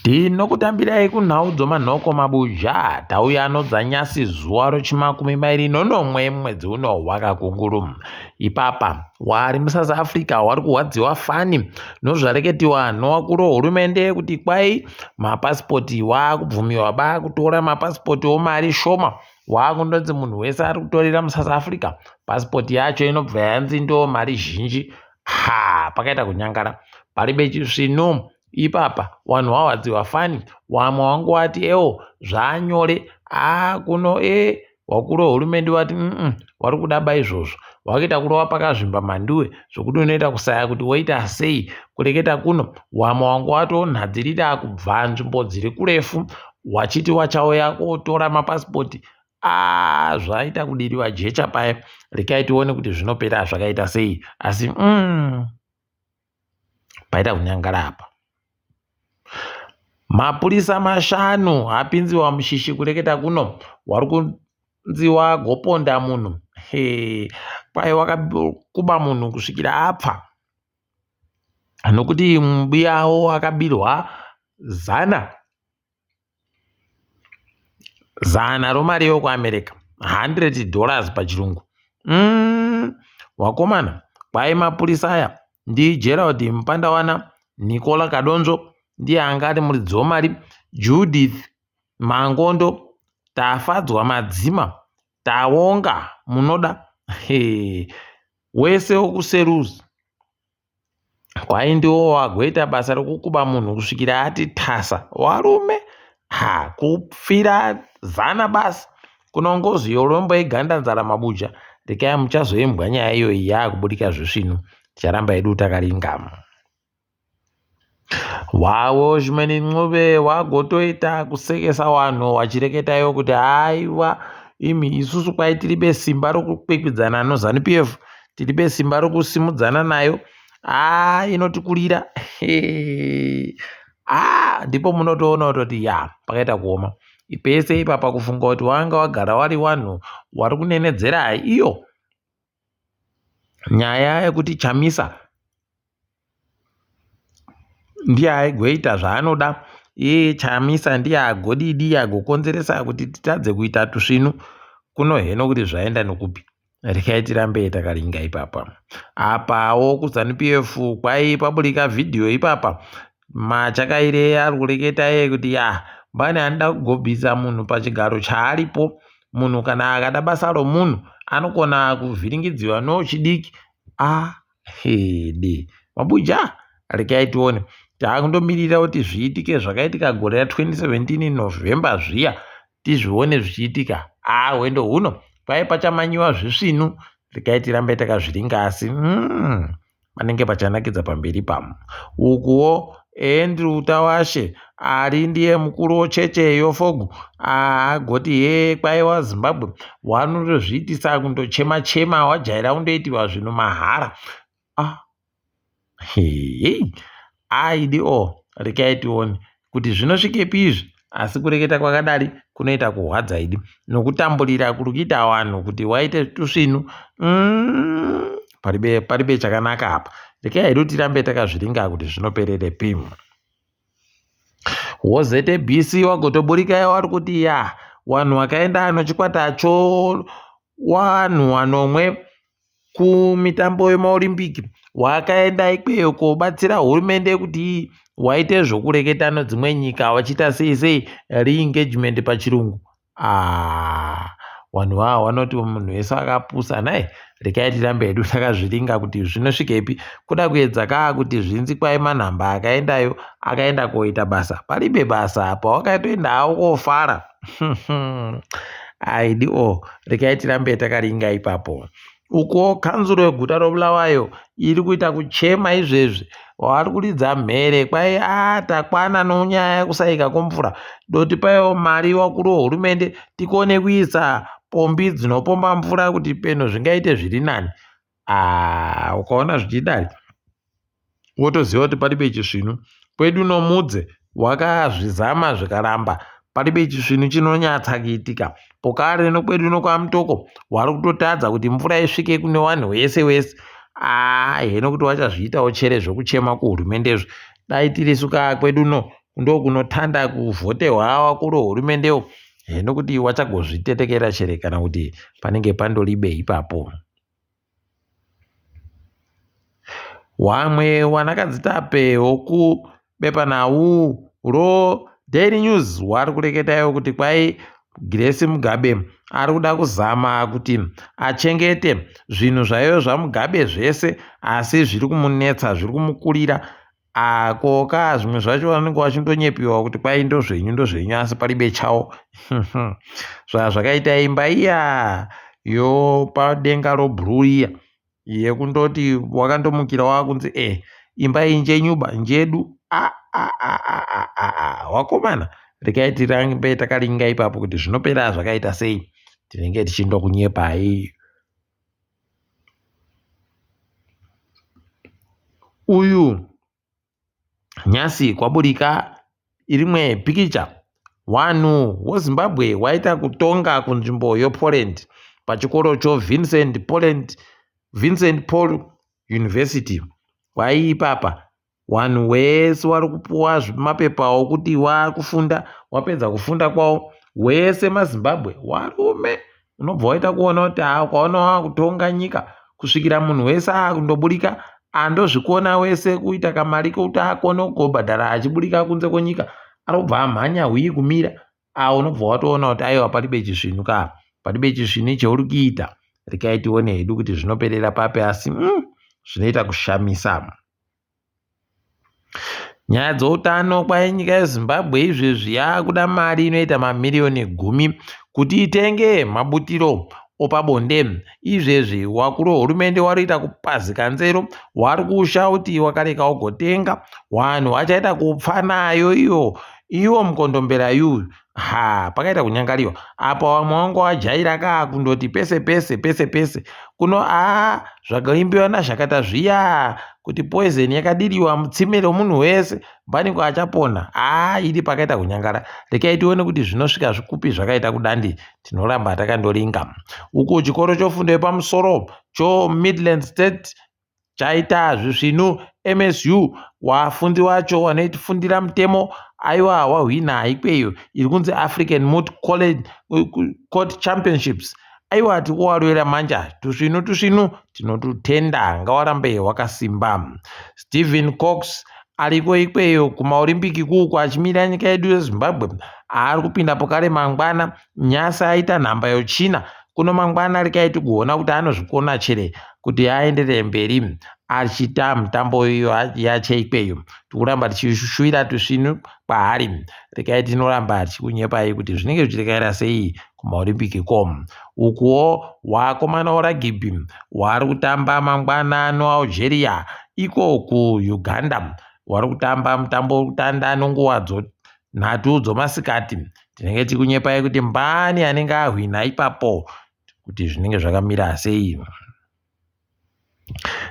Tinokutambirai kunhau dzomanhoko mabuja tauya nodzanyasi zuva rochimakumi mairi nonomwe mwedzi uno wakakunguru. Ipapa wari muSouth Africa wari kuhwadziwa fani nozvareketiwa nowakuru wehurumende kuti kwai mapasipoti waakubvumiwa ba kutora mapasipoti omari shoma waakundonzi munhu wese ari kutorera muSouth Africa pasipoti yacho inobva yanzi ndo mari zhinji ha pakaita kunyangara paribe chisvinu ipapa wanhu wawadziwa fani wamwe wangu wati ewo zvaanyore aa kuno e wakuru wehurumende wati mm wari kuda ba izvozvo wakuita kurova pakazvimba mhanduwe zvokuti unoita kusaya kuti woita sei kureketa kuno wamwe wangu watonhadzirira kubva nzvimbo dziri kurefu wachiti wachauya kotora mapasipoti aa zvaita kudiriwa jecha paya rekai tione kuti zvinopera zvakaita sei asi mm, paita kunyangara apa mapurisa mashanu apinziwa mushishi kureketa kuno wari kunzi wagoponda munhu he kwai wakakuba munhu kusvikira apfa nokuti mubiyawo akabirwa zana Zana romari yokuAmerica, 100 dollars pachirungu. Mm, wakomana, kwai mapurisa aya ndiGerald Mupandawana, Nicola Kadonzvo ndiye anga ari muridzi wemari, Judith Mangondo, Tafadzwa Madzima, Tawonga Munoda, hey, wese wokuSeruzi. Kwai ndiwo wagoita basa rekukuba munhu kusvikira ati tasa. Warume ha kupfira zana basi kuno ngozi yorombo iganda nzara mabuja rekai muchazoimbwa nyaya iyoyi yaakubudika zvisvinu ticharamba hedu takaringama. Wawo Chimene Ncube wagotoita kusekesa wanhu wachireketayo kuti haiwa imi isusu kwai tiribe simba rokukwikwidzana noZanu PF tiribe simba rokusimudzana nayo haa inotikurira haa ndipo munotoona kutoti ya pakaita kuoma pese ipapa kufunga kuti wanga wagara wari wanhu wari kunenedzera iyo nyaya yekuti Chamisa ndiye aigoita zvaanoda iye Chamisa ndiye agodidi agokonzeresa kuti titadze kuita tusvinu kuno heno kuti zvaenda nokupi rekai tirambe takaringa ipapa apawo kuZanu PF kwai paburika vhidhiyo ipapa Machakaire ari kureketa iye kuti ya mbani anoda kugobvisa munhu pachigaro chaaripo munhu kana akada basa romunhu anokona kuvhiringidziwa nochidiki a hede mabuja rekai tione taakundomirira kuti zviitike zvakaitika gore ra2017 November zviya tizvione zvichiitika aa hwendo huno kwai pachamanyiwa zvisvinu rekai tirambe takazviringa asi mm, panenge pachanakidza pamberi pamo ukuwo Andrew Tawashe ari ndiye mukuru wecheche yofogu agoti hee kwaiwa Zimbabwe wanotozviitisa kundochema chema wajaira kundoitirwa zvinhu mahara ah hei aidi o rekai tione kuti zvinosvikepi izvi asi kureketa kwakadari kunoita kuhwadza idi nokutamburira kuri kuita vanhu kuti waite tusvinu mm, paribe, paribe chakanaka apa rekai hedu tirambe takazviringa kuti zvinopererepi WoZBC wagotoburika wari kuti ya wanhu wakaenda nochikwata cho wanhu wanomwe kumitambo yemaOlympic wakaenda ikweyo kobatsira hurumende kuti waite zvokureketa nedzimwe nyika wachiita sei sei re-engagement pachirungu Ah, vanhu vava vanoti munhu wese akapusa nhai rekai tirambe hedu takazviringa kuti zvinosvikepi kuda kuedza kaa kuti zvinzi kwai manhamba akaendayo akaenda koita basa paribe basa apa wakatoenda hawo kofara aidi o rekai tirambe takaringa ipapo Ukuwo kanzuro yeguta roBulawayo iri kuita kuchema izvezvi vari kuridza mhere kwai a takwana nonyaya yekusaika kwemvura dotipaiwo mari vakuru vehurumende tikone kuisa pombi dzinopomba mvura kuti peno zvingaite zviri nani aa ukaona zvichidai wotoziva kuti paribe chisvinu. Kwedu nomudze wakazvizama zvikaramba paribe chisvinu chinonyatsa kuitika. Pokare nokwedu nokwaMutoko wari kutotadza kuti mvura isvike kune wanhu wese wese. Aa heno kuti wachazviitawo chere zvekuchema kuhurumendezvo. Dai tirisu kaa kwedu no Ndokunotanda kuvhotehwa wakuru wehurumendewo nokuti wachagozvitetekera chere kana kuti panenge pandoribe ipapo. Wamwe wanakadzitape wokubepanhau roDaily News wari kureketawo kuti kwai Grace Mugabe ari kuda kuzama kuti achengete zvinhu zvaive zvaMugabe zvese asi zviri kumunetsa zviri kumukurira. Ko ka zvimwe zvacho vanenge vachindonyepiwa kuti kwai ndozvenyu ndozvenyu asi paribe chawo. Zvazvakaita imba iya yopadenga robhuruu iya yekundoti wakandomukira wakunzi e imba iyi njenyuba njedu a a a a a a wakomana regai tirambe takaringa ipapo kuti zvinopera zvakaita sei tinenge tichindokunyepai. Uyu nhasi kwaburika rimwe pikicha wanhu woZimbabwe waita kutonga kunzvimbo yoPoland pachikoro choVincent Poland Vincent Paul University waiipapa Wanhu wese wari kupuwa mapepa okuti wakufunda wapedza kufunda kwawo wese maZimbabwe warume unobva waita kuona kuti haa ukaona wakutonga nyika kusvikira munhu wese akundoburika andozvikona wese kuita kamari kekuti akone kugobhadhara achiburika kunze kwenyika anobva amhanya hwii kumira a unobva watoona kuti aiwa palibe chisvinu ka palibe chisvinu cheuri kuita rekai tione hedu kuti zvinoperera papi asi zvinoita kushamisa. Nyaya dzeutano kwai nyika yeZimbabwe izvezvi yakuda mari inoita mamiriyoni gumi kuti itenge mabutiro opabonde. Izvezvi wakuru wehurumende warikuita kupazika nzero wari kusha kuti wakareka ugotenga wanhu wachaita kupfa nayo iyo iwo mukondombera yuyu Ha pakaita kunyangariwa apa vamwe vanga wajaira ka kundoti pese pese pese pese kuno aa zvakaimbiwa nazhakata zviya kuti poison yakadiriwa mutsime romunhu wese mbaniko achapona aa idi pakaita kunyangara rekai tione kuti zvinosvika zvikupi zvakaita kudandi tinoramba takandoringa uku chikoro chofundo yepamusoro choMidland State Chaita zvisvinu MSU wafundi wacho wanotifundira mutemo aiwa wahwina ikweyo iri kunzi African Moot College Court Championships aiwa tikuwarwira manja tusvinu tusvinu tinotutenda ngawarambe wakasimba. Stephen Cox ariko ikweyo kumaorimbiki kuku achimira nyika yedu yeZimbabwe ari kupinda pokare mangwana Nyasa aita nhamba yochina kuno mangwana rekai tigoona kuti anozvikona chere kuti aenderere mberi achiita mutambo iyo yache ikweyo. Tikuramba tichishuwira tusvinu kwaari. Rekai tinoramba tichikunyepai kuti zvinenge zvichirekaira sei kumaOlympic ko. Ukuwo wakomana woragibhi wari kutamba mangwana noAlgeria iko kuUganda wari kutamba mutambo wekutanda nonguva nhatu dzomasikati tinenge tichikunyepai kuti mbani anenge ahwina ipapo kuti zvinenge zvakamira sei.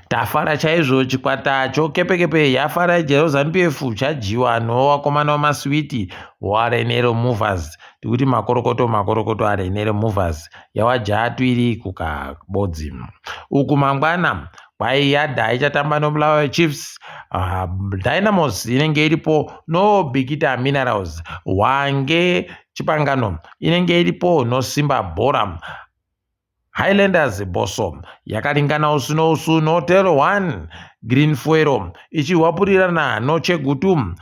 Tafara chaizvo chikwata chokepekepe yafara jeZanu PF chadyiwa nowakomana wamasiwiti waRenero Movers tikuti makorokoto makorokoto aRenero Movers yawadya tuiri kukabodzi uku mangwana Kwai Yada ichatamba noBulawayo Chiefs, Dynamos inenge iripo noBikita Minerals, Hwange Chipangano inenge iripo noSimba Bhora. Highlanders Bosso yakaringana usu nousu noTel 1 Green Fuero ichihwapurirana noChegutu.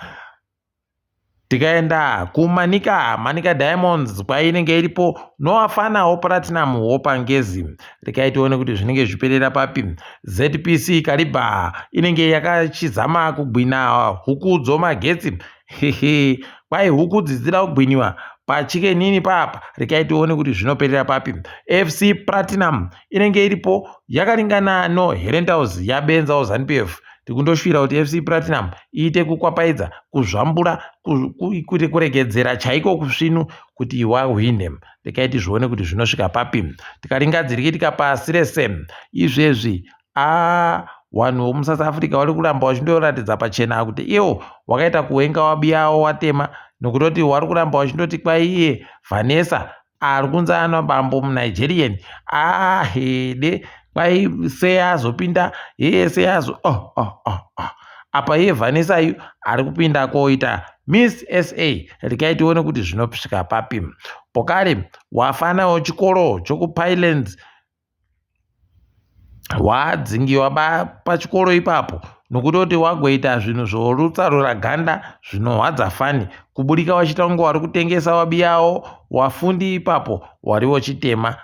Tikaenda kuManica, Manica Diamonds kwainenge iripo noAfana woPlatinum wopaNgezi. Rekai tione kuti zvinenge zvichiperera papi. ZPC Kariba inenge yakachizama kugwina huku dzomagetsi. Hehe, kwai huku dzidzida kugwiniwa pachikenini papa. Rekai tione kuti zvinoperera papi. FC Platinum inenge iripo yakaringana noHerentals yabenzawo ZanuPF. Tikundoshuvira kuti FC Platinum iite kukwapaidza, kuzvambura, kuite kuregedzera chaiko kusvinu kuti wahwine. Rekai tizvione kuti zvinosvika papi. Tikaringa dzirikitika pasi rese izvezvi aa vanhu vemuSouth Africa vari kuramba vachindoratidza pachena kuti iwo wakaita kuwenga wabiyawo watema nokutoti wari kuramba vachindoti kwaiye Vanessa Ari kunzi ana bambo muNigerian ahede kwai sei azopinda hee sei azo oh, oh, oh, oh. Apa iye Vanessa yu ari kupinda koita Miss SA, regai tione kuti zvinosvika papi. Pokare wafana wechikoro chokuPylands wadzingiwa pachikoro ipapo nokutoti wagoita zvinhu zvorutsarura ganda zvinohwadza fani kuburika wachiita kunge wari kutengesa wabiyawo wafundi ipapo wari wochitema.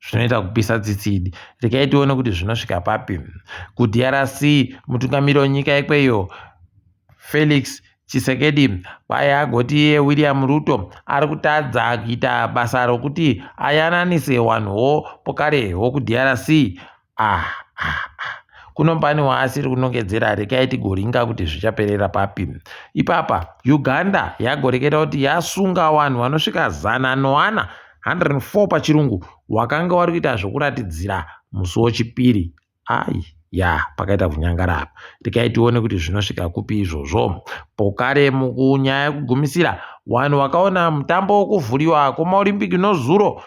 Zvinoita kupisa tsitsi idi. Regai tione kuti zvinosvika papi. KuDRC mutungamiri wenyika ikweyo Felix Tshisekedi kwai agoti iye William Ruto ari kutadza kuita basa rokuti ayananise wanhuwo pokare wokuDRC. Ah, ah, ah. Kunombani waasiri kunongedzera, regai tigoringa kuti zvichaperera papi. Ipapa Uganda yagoreketa kuti yasunga wanhu vanosvika 104, 104 pachirungu, wakanga wari kuita zvokuratidzira musi wochipiri. Ai ya, pakaita kunyangara apa. Regai tione kuti zvinosvika kupi izvozvo. Pokare mukunyaya yekugumisira, vanhu vakaona mutambo wokuvhuriwa kwemaOlympic nozuro,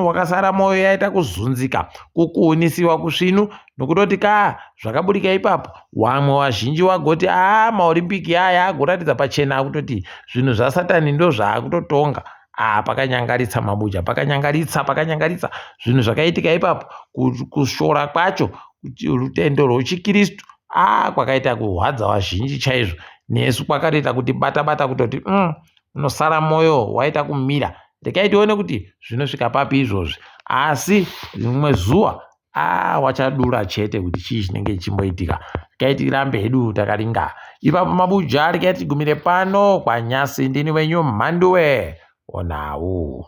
wakasara mwoyo yaita kuzunzika, kukuunisiwa kusvinu nokutoti ka zvakaburika ipapo. Wamwe wazhinji wagoti aa maOlympic aya agoratidza pachena kutoti zvinhu zvaSatani ndozvaakutotonga. Ah, pakanyangaritsa mabuja, pakanyangaritsa, pakanyangaritsa zvinhu zvakaitika ipapo. Kushora kwacho rutendo rwechikristu, ah, kwakaita kurwadza vazhinji chaizvo. Nesu kwakatoita kuti bata bata kutoti unosara mwoyo waita kumira. Regai tione kuti zvinosvika papi izvozvi, asi rimwe zuva wachadura chete kuti chii chinenge chichimboitika. Regai tirambe hedu takaringa ipapo mabuja. Regai tigumire pano kwanyasi. Ndini wenyu Mhanduwe onawu.